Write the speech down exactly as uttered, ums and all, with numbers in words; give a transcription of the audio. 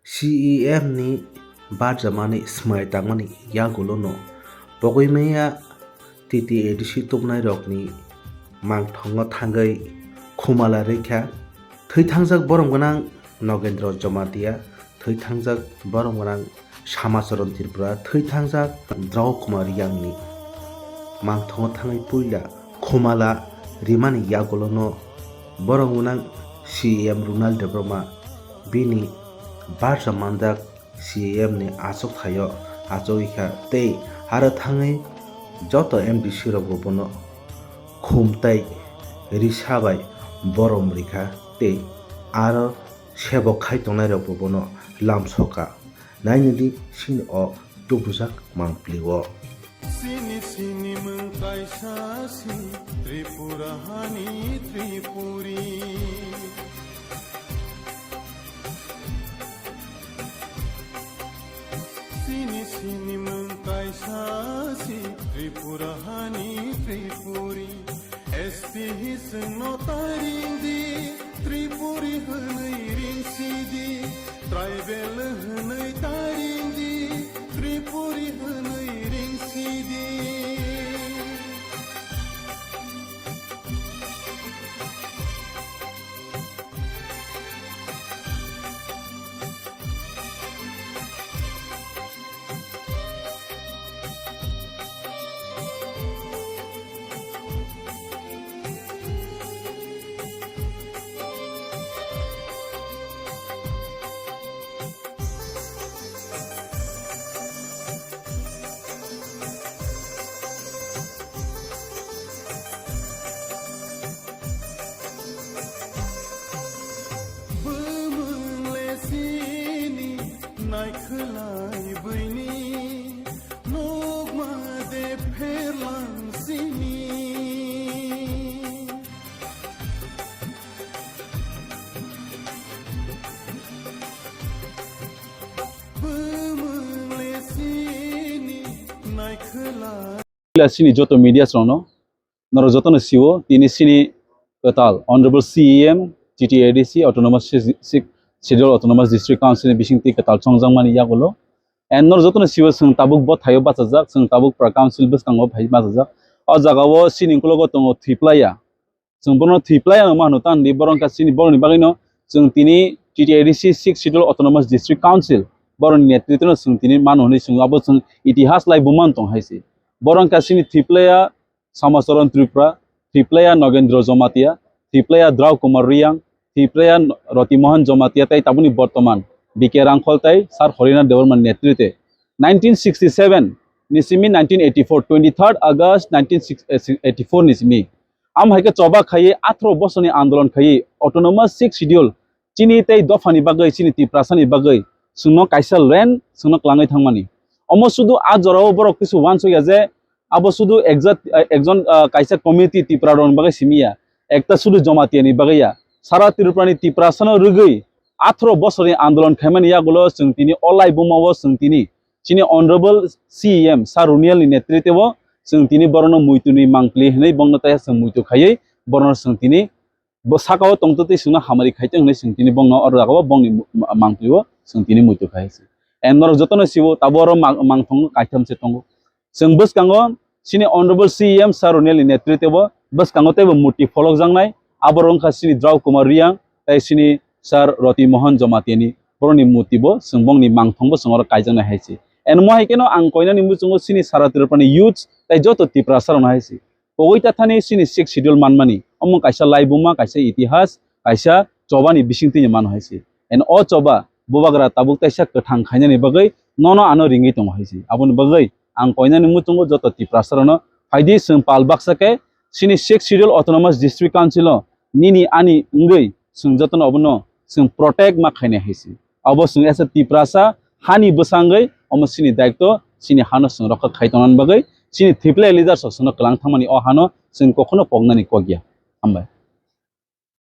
C E M ni barjamani swmai tangmani yagulono pogwi maya T T A D C tubunai rokni mangthongo thangwi khumala rwkha. Thwi thangjak borom gwnang Nogendra Jamatia, thwi thangjak borom gwnang Samacharan Tripura, thwi thangjak Drao Kumar Riyangni mangthongo thangwi puila khumala rimani yagulono borom gwnang C E M Ronald Debbarma bini barsa manjak C E M ni achuk thaio achugwi kha tei aro thangwi joto M D C rokbo bono khum tei risa bai borom rikha tei aro sebok khai tongnai rokbo bono lamsoka. Nainidi sini o tubujak mangpili o. Sini sini mung kaisa si Tripura hani Tripuri. Sini sini mung kaisa si Tripura hani Tripuri. S T hi sengno taring di, Tripuri hwnwi ring si di, tribal hwnwi taring di, Tripuri hwnwi ring si di. Bumung le sini naikhwlai bini nukma de pherlang sini. Bumung le sini naikhwlai. Sini joto media srokno norok jotono sio, tini sini kwtal Honorable C E M, T T A D C, Autonomous Six, Six Schedule Autonomous District Council ni bising twi kwtal chongjakmani yagulo. And norok jotono sio, chwng tabuk bo thaio bachajak, chwng tabuk pra council bwskango phai bachajak. O jagao sini ukologo tongo Thiplaya. Chwng bono Thiplaya no mano tandi, borok wngkha sini borokni bagwino chwng tini T T A D C Six Schedule Autonomous District Council borokni netritwno chwng tini mano hwnwi chwng abo chwng itihas lai buman tong hai se. Borok wngkha sini Thiplaya Samacharan Tripura, Thiplaya Nogendra Jamatia, Thiplaya Drao Kumar Riyang, Thiplaya Roti Mohan Jamatia tei tabukni bortoman B K Rangkhol tei Sir Horinath Debbarma ni netritwe nineteen sixty-seven ni simi nineteen eighty-four, twenty-third August nineteen eighty-four ni simi. Am hai khe choba khaiwi atharo bosorni andolon khaiwi Autonomous Six Schedule chini tei dophani bagwi, chini Tiprasani bagwi chwngno kaisa land chwngno kwlangwi thangmani. Omo sudu a jorao borok kisu uansukya je abo sudu ekjat-, eh, ekjon, ah, kaisa committee Tipra rokni bagwi simi ya, ekta sudu Jamatia ni bagwi ya. Sara Tripura ni Tiprasano rwgwi atharo bosorni andolon khaimani yagulo chwng tini o lai bumao chwng tini chini Honorable C E M Sir Ronald ni netritwe o chwng tini borokno muitu ni mangpili hwnwi bongno tei chwng muitu khaiwi borokno chwng tini bo sakao tongtwtwi chwngno hamari khaitong hwnwi chwng tini bongno oro jagao bongni ma-, mangpili o chwng tini muitu khai se. And norok jotono sio tabuk oro mang-, mangthong kaitham se tongo. Chwng bwskango chini Honorable C E M Sir Ronald ni netritwe o bwskango teibo murti pholokjaknai, abo wngkha chini Drao Kumar Riyang tei chini Sir Roti Mohan Jamatia ni borokni murti bo chwng bongni mangthong bo chwng oro kaijaknai hai se. And mo hai kheno ang koinani muchungo chini Sara Tripura ni youths tei joto Tiprasa rokno hai se. Pogwi tathani chini Sixth Schedule manmani omo kaisa laibuma, kaisa itihas, kaisa chobani bisingtwi ni mano hai se. And o choba bubagra tabuk taisa kwthang khainani bagwi nono ano ringwi tongo hai se. Aboni bagwi ang koinani muchungo joto Tiprasa rokno phaidi chwng pal baksa khe chini Sixth Schedule Autonomous District Council o nini ani wngwi chwng jotono obono chwng protect ma khainai hai se. Abo chwng as a Tiprasa hani bwsangwi omo chini daitw, chini hano chwng rokha khai tongnani bagwi chini Thiplaya leaders rok chwngno kwlang thangmani o hano chwng kokhono poknani kok ya. Hambai.